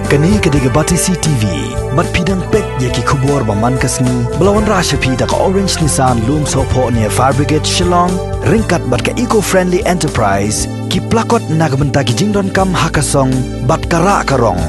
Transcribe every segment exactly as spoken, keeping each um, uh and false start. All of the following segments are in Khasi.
Kane ka dei ka Batesi T V. Bad phi dang peit ïa ki khubor ba man ka sngi ba la wanrah sha phi da ka Orange Nissan Lumsohphoh near Fire Brigade Shillong, ryngkat bad ka Eco Friendly Enterprise, ki plakot na ka bynta ki jingdonkam ha ka song bad ka rah ka rong.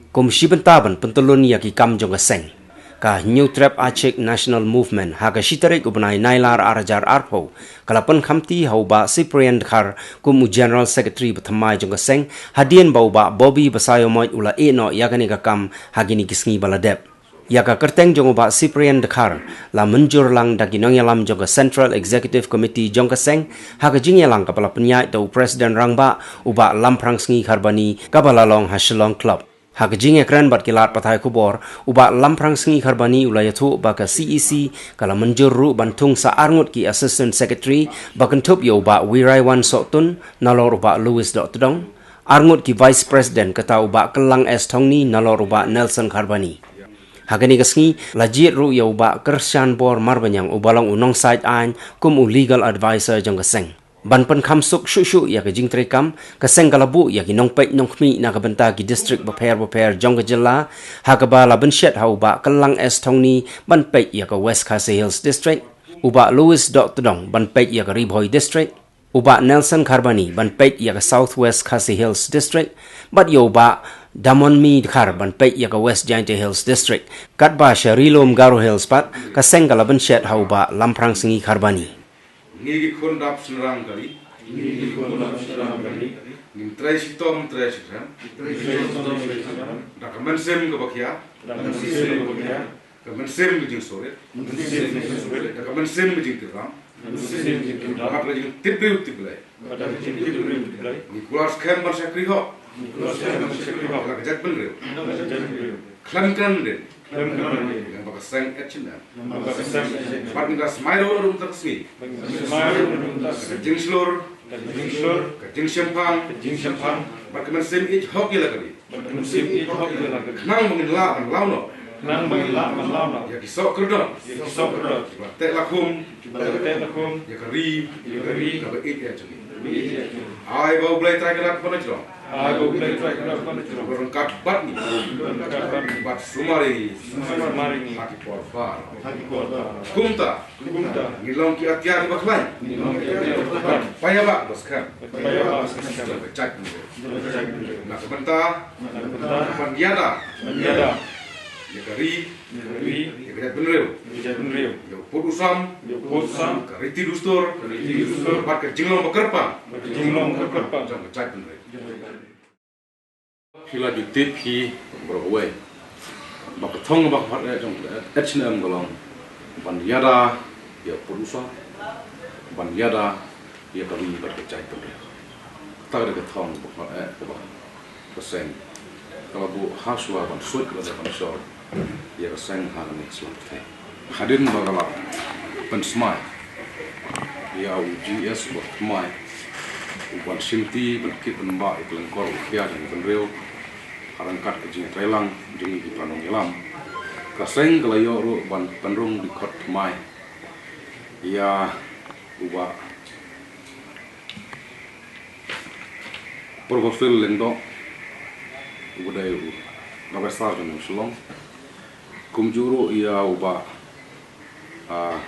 Kum shi bynta ban pyntyllun ïa ki kam jong ka seng, ka Hynñiewtrep Achik National Movement ha ka shi tarik u bnai Nailar ar hajar arphew ka la pynkhamti ha u Bah Cyprian Dkhar kum u General Secretary ba thymmai jong ka seng, hadien ba u Bah Bobby Basaiawmoit u la ïeh noh ïa kane ka kam ha kine ki sngi ba la dep. Ïa ka kyrteng jong u Bah Cyprian Dkhar la mynjur lang da ki nongïalam jong ka Central Executive Committee jong ka seng, ha ka jingïalang kaba la pynïaid da u President Rangbah, u Bah Lamphrang Sngi Kharbani, kaba la long ha Shillong Club. Ha ka jingïakren bad ki lad pathai khubor, u Bah Lamphrang Sngi Kharbani u la ïathuh ba ka C E C ka la mynjur ruh ban thung sa arngut ki Assistant Secretary, ba kynthup ïa u Bah Wiraiwan Sohtun, nalor u Bah Louis Dohtdong, arngut ki Vice President, kata u Bah Kyllang S Thongni, nalor u Bah Nelson Kharbani. Ha kane ka sngi, la jied ruh ïa u Bah Kyrshanbor Marbaniang uba long u nongsaid aiñ kum u Legal Advisor jong ka seng. Ban pynkham suk shuh shuh ïa ka jingtreikam, ka seng ka la buh ïa ki nongpeit nongkhmih na ka bynta ki district bapher bapher jong ka jylla, ha kaba la bynshet ha u Bah Kyllang S Thongni ban peit ïa ka West Khasi Hills District, u Bah Louis Dohtdong ban peit ïa ka Ri Bhoi District, u Bah Nelson Kharbani ban peit ïa ka South West Khasi Hills District, bad ïa u Bah Damonmi Dkhar ban peit ïa ka West Jaintia Hills District. Katba sha Ri Lum Garo Hills pat, ka seng ka la bynshet ha u Bah Lamphrang Sngi Kharbani. Ngi ki khun dap shynrang ka ri. Ngi ki khun dap shynrang ka ri. Ngin trei shitom trei shikhem. Trei shitom trei shikhem. Da ka mynsiem kaba khia. Da ka mynsiem kaba khia. Ka mynsiem ka jingsngewrit. Mynsiem ka jingsngewrit. Da ka mynsiem ka jingtip ram. Mynsiem ka jingtip ram. Bad ka jingtip briew tip Blei. Bad ka jingtip briew tip Blei. Ngi kular skhem ban shakri hok. Ngi kular skhem ban shakri hok. Ïa la ka jaitbynriew. Ïa la ka jaitbynriew. Khlem kren dien. Khlem kren dien. Ïa ba ka seng et shin em. Ïa ba ka seng et shin em. Bad ngin da smai ruh ruh mynta ka sngi. Bad ngin da smai ruh ruh mynta ka sngi. Ka jingshlur. Ka jingshlur. Ka jingshemphang. Ka jingshemphang. Bad ka mynsiem ïeit hok ïa la ka ri. Bad ka mynsiem ïeit hok ïa la ka ri. Khnang ba ngin lah ban law noh. Khnang ba ngin lah ban law noh. Ïa ki soh kordor. Ïa ki soh kordor. Kiba teh lakhum. Kiba teh lakhum. Ïa ka ri. Ïa ka ri. Kaba ïeit ïa jong ngi. Kaba ïeit ïa jong ngi. Ai ba U Blei Trai Kynrad Kynphon na jrong. Ai ba U Blei Trai Kynrad Kynphon na jrong. Ba ryngkat bad ngi. Ba ryngkat bad ngi. Bad sumar ïa ngi. Sumar ïa ngi. Ha ki por baroh. Ha ki por baroh. Kumta. Kumta. Ngin long ki atiar kiba khlaiñ. Ngin long ki atiar kiba khlaiñ. Paidbah ba skhem. Paidbah ba skhem. Jong ka jaitbynriew. Jong ka jaitbynriew. Na ka bynta. Na ka bynta. Ban ïada. Ban ïada. Ïa ka ri. Ïa ka ri. Ïa ka jaitbynriew. Ïa ka jaitbynriew. Ïa u pud u sam. Ïa u pud u sam. Ka riti dustur. Ka riti dustur. Bad ka jinglong ba kyrpang. Bad ka jinglong ba kyrpang. Jong ka jaitbynriew. Phi la ju tip hi baroh kawei ba ka thong ba ka hot eh jong ka H N M ka long ban ïada ïa u pud u sam, ban ïada ïa ka ri bad ka jaitbynriew. Kata ka dei ka thong ba ka hot eh kaba ka seng ka la buh ha shuwa ban suit bad ban shor ïa ka seng ha kane ka sla pyrthei. Hadien ba ka la pynsmai ïa u G S ba thymmai u ban shimti ban kit ban bah ïa ka lyngkor u khia jong ka bynriew ha ryngkat ka jingïatreilang jong ngi ki para nongïalam, ka seng ka la ïoh ruh ban pynrung dkhot thymmai ïa u Bah Purbafield Lyngdoh, uba dei u Rawestar jong Shillong, kumjuh ruh ïa u Bah, ah,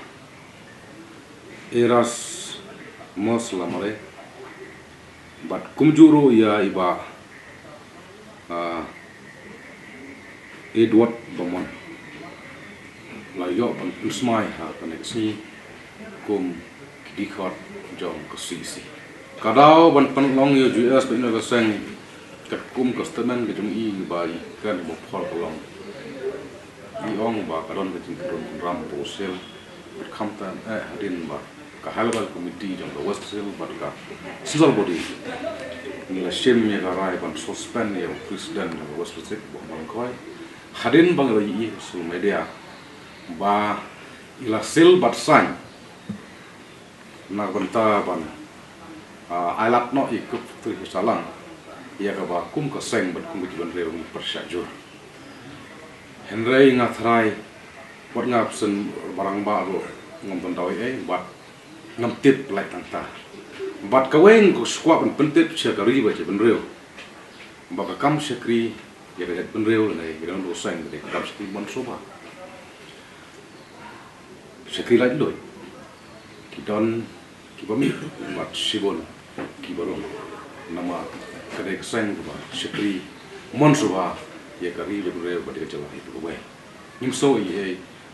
Erasmus Lamare, bad kumjuh ruh ïa i Bah, ah, Edward Bamon. La ïoh ban pynsmai ha kane ka sngi kum ki dkhot jong ka C E C. Ka daw ban pynlong ïa u G S bad ïa ka seng katkum ka statement ka jong i ba i kren ba phol ka long. I ong ba ka don ka jingkyrduh ram Brussels bad khamtam eh hadien ba ka High Level Committee jong ka West Khasi Hills bad ka Central Body ngi la shim ïa ka rai ban suspend ïa u President jong ka West Khasi Hills, Bah Malkhoi. Hadien ba ngi la ïohi ha social media ba i la seal bad sign na ka bynta ban, ah, ailad noh ïa ka factory ha Sahlang, ïa kaba kum ka seng bad kum ka jaitbynriew ngi pyrshah jur. Hynrei nga tharai wat nga pyrshah ba rangbah ruh ngam don daw ei ei bad ngam tip lait tang ta. Bad kawei nga kwah ban pyntip sha ka ri bad jaitbynriew ba ka kam shakri Ïa ka jaitbynriew lane ïa ka dong ka seng ka dei ka kam shakri mon sngewbha. Shakri laitluid ki don kiba mih bad shibun kiba rung. Namar ka dei ka seng kaba shakri mon sngewbha ïa ka ri bad ka bynriew bad ïa ka jylla hi baroh kawei. Ngim sngew ei ei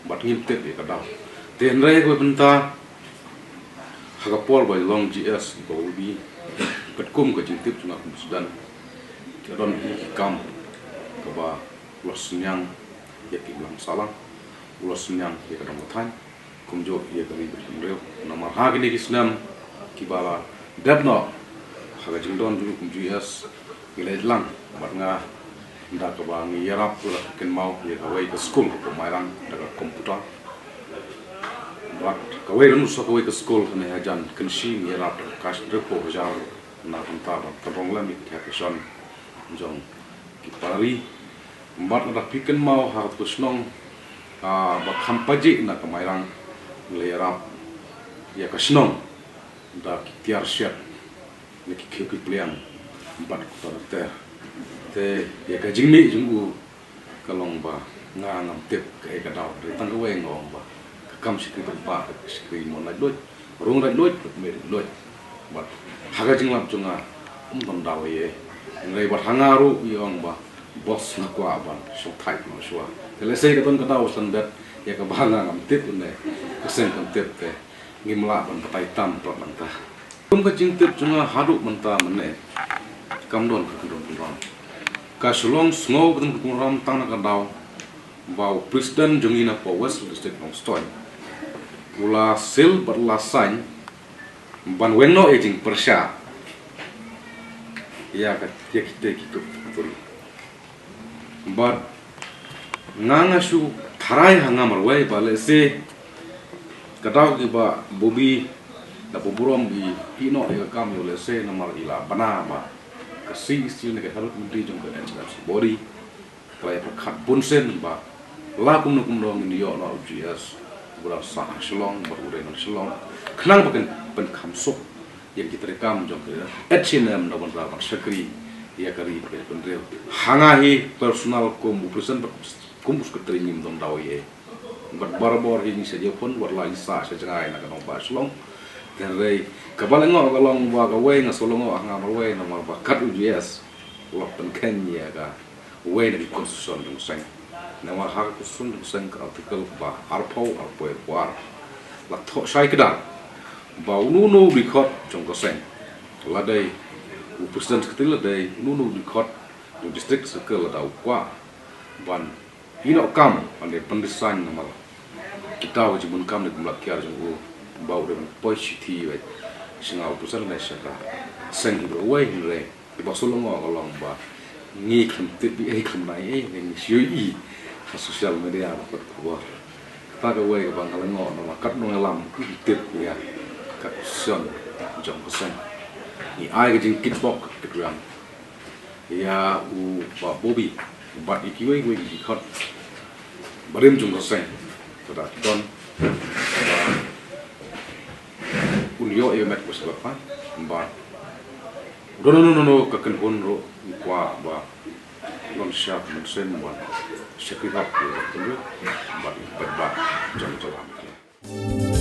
bad ngim tip ïa ka daw. Te hynrei kawei bynta ha ka por ba i long G S i ba u bi katkum ka jingtip jong nga kum u President, ka don hi ki kam kaba u la synñiang ïa ki imlang sahlang, u la synñiang ïa ka dong ka thaiñ, kumjuh ïa ka ri bad ka bynriew. Namar ha kine ki snem kiba la dep noh ha ka jingdon jong u kum G S, ngi la ïalang bad nga da kaba ngi ïarap, u la kynmaw ïa kawei ka skul ha Mairang da ka computer. Bad kawei ruh sa kawei ka skul kane hajan Kynshi ngi ïarap da ka cash hynriewphew hajar na ka bynta ban pynrung lem ïa ka education jong ki para ri. Bad lada phi kynmaw ha ka shnong, ah, ba kham pajih na ka Mairang, ngi la ïarap ïa ka shnong da ki tiar shet na ki khiew ki pliang bad ki tar ter. Te ïa ka jingmih jong u ka long ba nga ngam tip kaei ka daw, hynrei tang kawei nga ong ba ka kam shakri paidbah ka shakri mon laitluid, rung laitluid bad mih laitluid. Bad ha ka jinglap jong nga ym don daw ei ei. Hynrei bad ha nga ruh i ong ba bos nga kwah ban shongthait noh shuwa. Te lehse ka don ka daw shen bet ïa kaba nga ngam tip, une ka seng kam tip te ngim lah ban batai tam pat nangta. Kum ka jingtip jong nga haduh mynta mynne kam don ka kynrung kynrong. Ka Shillong sngew ka kynrung kynrong tang na ka daw ba u President jong ngi na ka West District Nongstoiñ u la seal bad la sign ban weng noh ïa jingpyrshah ïa ka, ïa kita ki kut factory. Bad nga nga shu tharai ha nga marwei ba lehse ka daw kiba Bobby da ba burom i, i noh ïa ka kam ïa u, lehse namar i la bna ba ka C E C ne ka health committee jong ka H L M C body ka la ïa pyrkhat bunsien ba la kumno kumno ngin ïoh noh u G S uba dang sah ha Shillong bad u dei nong Shillong, khnang ba kan pynkham suk ïa ki treikam jong ka H N M na ban rah ban shakri ïa ka ri bad ka bynriew. Ha nga hi personal kum u president bad kum u secretary ngim don daw ei ei. Bad barabor hi ngi sa ïaphone, wat la ngi sah sha jngai na ka nongbah Shillong. Hynrei kaba lyngngoh ka long ba kawei nga shu lyngngoh ha nga marwei namar ba kat u G S u la pynkheiñ ïa kawei na ki constitution jong ka seng. Namar ha ka constitution jong ka seng ka article ba arphew, arphew arphew ar la thoh shai kdar ba uno uno u dkhot jong ka seng, la dei u president secretary, la dei uno uno u dkhot jong district circle, lada u kwah ban ïeh noh kam, ban dei ban resign namar kita ki jingbunkam ne ki jingmlak kiar jong u, ba u dei ban poi shithi wei sha nga u president ne sha ka seng hi baroh kawei. Hynrei kiba shu lyngngoh ka long ba ngi khlem tip ei ei, khlem nai ei ei, ngi shu ïohi ha social media ba kot khubor. Kata kawei kaba nga lyngngoh namar katno ngi lam, ngi tip ïa ka constitution jong ka seng. Ngi ai ka jingkitbok kitrwiang ïa u Bah Bobby bad ïa kiwei kiwei ki dkhot barim jong ka seng, ka da ki don ba un ïoh ïa ka met kaba sngewbha. Bad u don uno uno ka kynhun ruh, u kwah ba don sha ka mynsiem ban shakri hok ïa ka kynriew bad ïa ka paidbah jong ka jylla Meghalaya.